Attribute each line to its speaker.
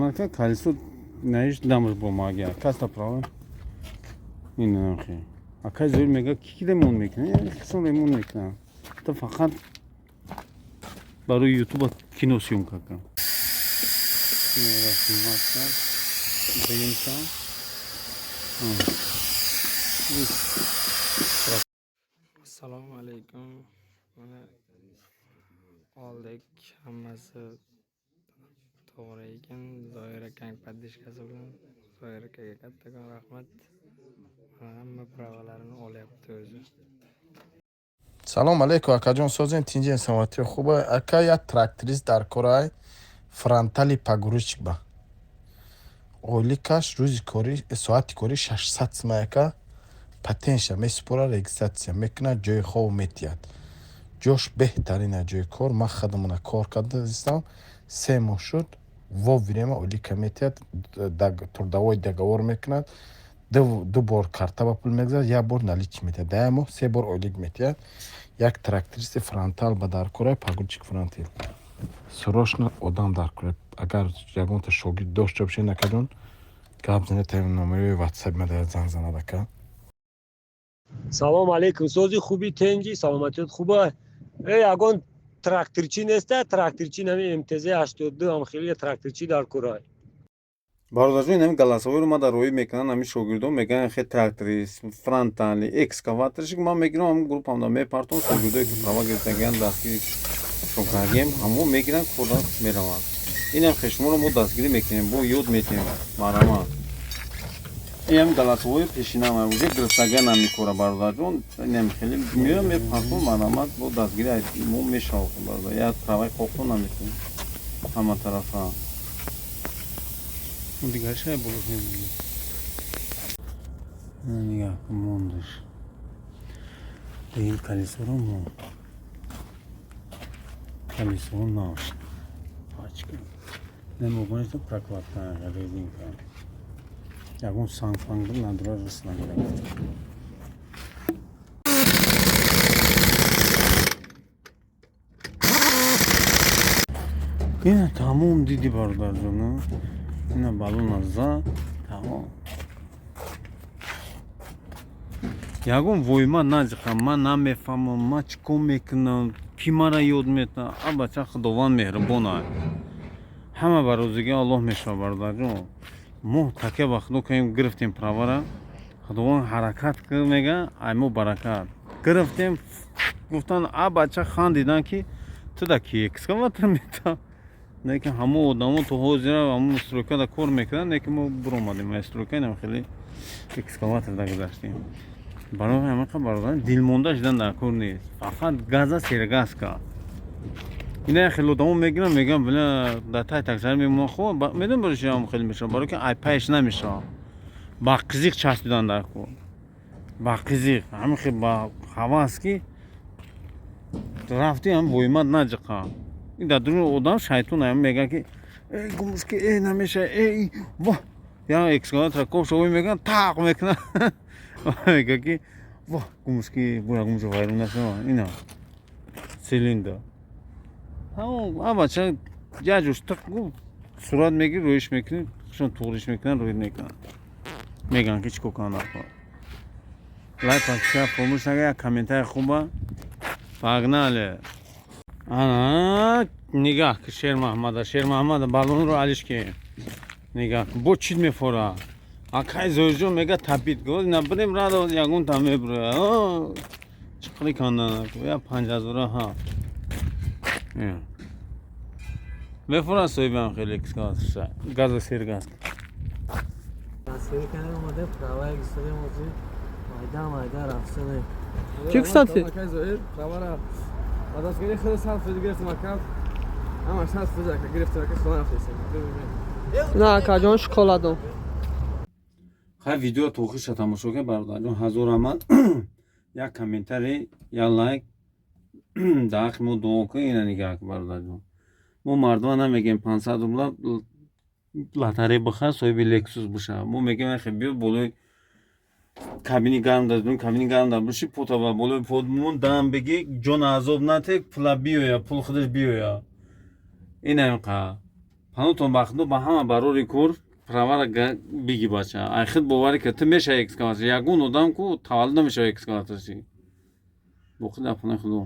Speaker 1: Накард, колесо наиш дамаш бомагия каста права ин. Акай Зоир мега, ки ремонт мекунад? Қисм ремонт мекунад, та фақат барои ютуба кино съёмка кун. Дуюмша.
Speaker 2: Assalomu alaykum. Mana, oldik, hammasi to'g'ri ekan. Zoir akang поддержка si bilan. Zoir akaga kattakon rahmat. Mana, hamma права larini olyapti o'zi.
Speaker 3: Салом алейкум, акаҷон, созен, тинҷен, саломатӣ хуба? Ака, як тракторист дар корай, фронтали, погрузчик ба. Ойликаш рӯзи корӣ, соати корӣ 600 сумай, ака. Патентша месупора, регистрация мекунад, ҷои хоб метиҳад. Ҷош беҳтарина, ҷои кор. Ман худамона кор карда зистам, 3 моҳ шуд. Вовремя ойлика метиҳад, трудовой договор мекунад, ду бор карта ба пул мегузарад, як бор наличный метиҳад, дар як моҳ се бор ойлик метиҳад. Як трактористи фронтал ба дар корай, погрузчик фронтал, срочно одам дар кора. Агар ягонта шогирд дошта бошед, акаҷон, гап занед, номерои ватсап ма дар занг занад, ака.
Speaker 4: Салом алейкум, сози, хуби, тенҷи, саломатиёт хуба? Э, ягон тракторчӣ неста? Тракторчӣ нами МТЗ 82, ам хеле тракторчӣ дар курай.
Speaker 1: Бародарҷон, ин голосовой ро ман дар роҳӣ мекунанд, ҳамин шогирдон мегӯянд, хе тракторист фронтали, экскаваторщик. Ман мегирам, ҳамин группамда мепартом. Шогирдое, ки права гирифтагианд, дастгири шогирдагием, ҳамо мегиранд, корда мераванд. Инам хе шуморо мо дастгирӣ мекунем, бо ёд метиҳем, марҳамат. Инам голосовой пешинам уже гирифтагиан ҳамин кора, бародарҷон. Инам хеле меоям, мепартом, марҳамат, бо дастгирӣ мо мешавад, бародар. Як праваи қоқо наметавонем ҳама тарафа. Дигарша болош мебинем, нигаҳ кун, мондаш ин колесо ро монд, колесо наш пачка намогонеста, прокладка, резинка, ягон сангфанг надора, рис нагирад. Ина тамом, диди, бародарҷон, ина баллона зад, тамом. Ягон войма наҷиқам, ман намефаҳмам, ман чӣ кор мекунам, ки мара ёд метавад? А бача, Худованд меҳрубон ай, ҳама ба розигии Аллоҳ мешавад. Бародарҷон, мо такя ба Худо кардем, гирифтем права ра. Худованд ҳаракат кар, мега, ай мо баракат гирифтем. Гуфтан, а бача, хандидан, ки ту да ки экскаватор мета. Лекин ҳамо одамо то ҳозира ҳамо стройка да кор мекунанд, лекин мо буромадем аз стройка, инам хеле экскаватор да гузаштем. Барои ҳамақа, бародар, дилмонда шудан дар кор нест, фақат газа сергаз кард. Ина хеле одамо мегиранд, мегӯянд, била, дар тай таксари мемонанд. Хоб медонӣ барои чи ҳам хеле мешавад? Барои ки ай пайш намешавад. Ба қизиқ часпидан дар кор, ба қизиқ, ҳамин хел ба ҳавас, ки рафти, ҳам воимат наҷиқа. Ин дар дуруни одам шайтон ҳам мегӯяд, ки э, гумушки, э, намеша, э, во, я экскаватора кофша, ой, мегӯянд, тақ мекунад, мегӯяд, ки во, гумушки, бура, гумуша вайрон нашава. Ина цилиндр ҳамон, а бача, як ҷош тиқ гу, сурат мегирӣ, рӯиш мекунӣ, хушон туғриш мекунанд, рӯй мекунанд, мегӯянд, ки чӣ кор кунанд дар кор. Лайк, подписка фаромӯш накард, як комментарий хуба. Погнали! Ана, нигаҳ ки, Шермаҳмада, Шермаҳмада, баллонро алиш ки, нигаҳ, бо чит мефора. Акай Зоирҷон мега, тапит го набирем, радо ягон та мебура, чиқри кандан я 5000-а ҳа мефора. Соҳибам хеле экскаваторша газа сергаз.
Speaker 2: Дастгирӣ кардем, омадем, права гирифтем, ҳозир майда майда рафтем.
Speaker 5: Чӣ гуфтанд?
Speaker 6: Акай Зоир, права ра ба дастгирии худ 100% гирифтем, ака. Ҳама 100%, ака, гирифтем, ака, хона рафтем.
Speaker 5: На, акаҷон, шоколадом.
Speaker 1: Хай, видео то охирша тамошо кар, бародарҷон. Ҳазор раҳмат. Як комментарий, як лайк, дар ҳаққи мо дуо кун. Ина нигаҳ кун, бародарҷон, мо мардума намегем 500 рубла лотарея бихар, соҳиби Лексус биша. Мо мегем, ахе, биё болои кабини гарм, дар кабини гарм дар биши, пота ба болои подмон дам бигӣ, ҷон азоб нате, пула биёя, пул худаш биёя. Инам қа Панотон ба худо, ба ҳама барори кор. Правара биги, бача. Ай худ боварӣ ка, ту мешавӣ экскаватор. Ягон одам ку таваллуд намешава экскаваторчи. Боқӣ дар хонаи худо.